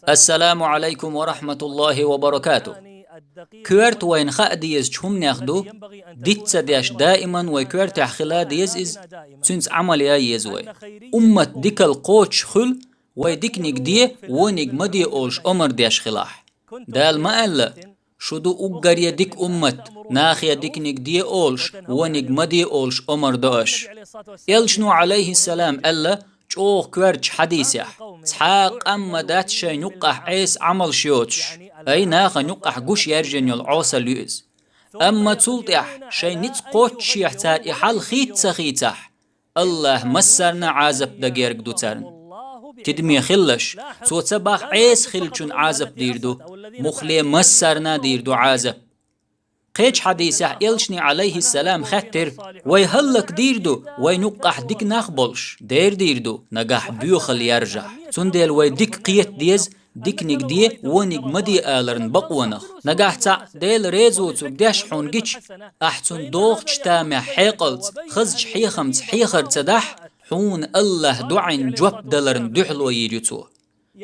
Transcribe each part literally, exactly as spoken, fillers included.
Ассаламу алайкум ва рахматуллахи ва баракатух. Коьрта вайна хаа дезача хӀуманех ду, диц ца деш даиман вай коьртехь хила деза иза, цуьнца Ӏамал ян еза вай. Уммат дикал кхочуш хуьлу, вай диканиг де, вониг ма де олуш омар деш хилахь. Дала ма аьлла: «Шу ду уггаре дика уммат, нахе диканиг де олуш, вониг ма де олуш омар до аш». Элчано, алайхиссалам, аьлла чӀогӀа коьртачу хьадисехь: «Цхьа а къам ма дац шайн юккъахь Ӏеса Ӏамалш йоцуш». Ай, нахана юккъахь гуш яьржина йолу Ӏесалла ю иза. Амма цул тӀаьхьа шайн ницкъ кхоччушехь цара и хьал хийца ца хийцахь, АллахӀа массарна а Ӏазап дан герга ду царна. Тидаме хилалаш, цо ца бахь Ӏеса хиллачунна Ӏазап дийр ду, муххале массарна а дийр ду Ӏазап. Кхечу хьадисехь элчане, алайхиссалам, хаьттира: «Вай хӀаллакдийр ду, вайн юккъахь дика нах болуш?» Дера дийр ду, нагахь боьхалла яржахь. Цундела вай дика кхета деза, диканиг де, вониг ма де аларна бакъонах. Нагахь цхьаъ Дела реза воцург деш хьуна гича, ахь цунна догӀучу тамехь хьекъалца, хазачу хьехамца хьехар ца дахь, хьуна АллахӀа доӀанна жоп даларна дуьхьало йийр ю цо.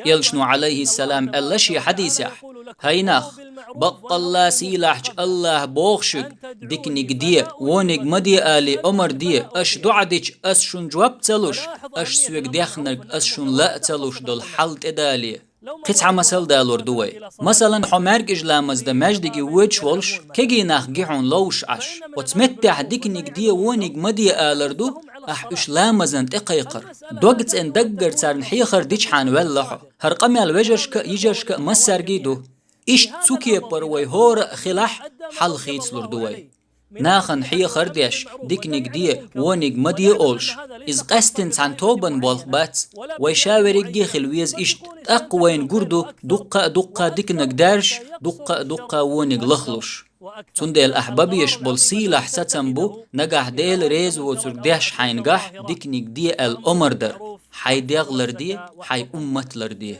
Элчано, алайхиссалам, аьлла шен хьадисехь: «ХӀай нах, баккъалла сийлахьчу АллахӀа боху шуьга: диканиг де, вониг ма де алий омар де, аша доӀа дича, ас шуна жоп ца луш, аша соьга дехнарг ас шуна ла а ца луш долу хьал тӀедале». Кхин цхьа масал далор ду вай. Масалан, хьо маьркӀажа ламаз дан маьждиге воьдуш волуш, кегий нах ги хьуна ловш Ӏаш. Оцу меттехь диканиг де, вониг ма де алар ду, ахь уьш ламазан тӀе кхайкхар. Дог цӀена даггара царна хьехар дичхьана ваьлла хьо. ХӀара къамел вежаршка а, йижаршка а массаьрга а ду. Иштта цу кепара вай хӀора а хилахь, хьал хийцалур ду вай. Нахана хьехар деш, диканиг де, вониг ма де олуш, иза къаьсттина цхьана тобанан болх бац. Вай ша верриге а хила веза иштта, тӀаккха вайна гур ду дуккха а дуккха диканиг даьржаш, дуккха а дуккха вониг лахлуш. Цундела ахь бан безаш болу сийлахь сацам бу, нагахь Дела реза воцург деш хьайна гахь, диканиг де аьлла омар дар. Хьайн дегӀ ларде, хьайн уммат ларде.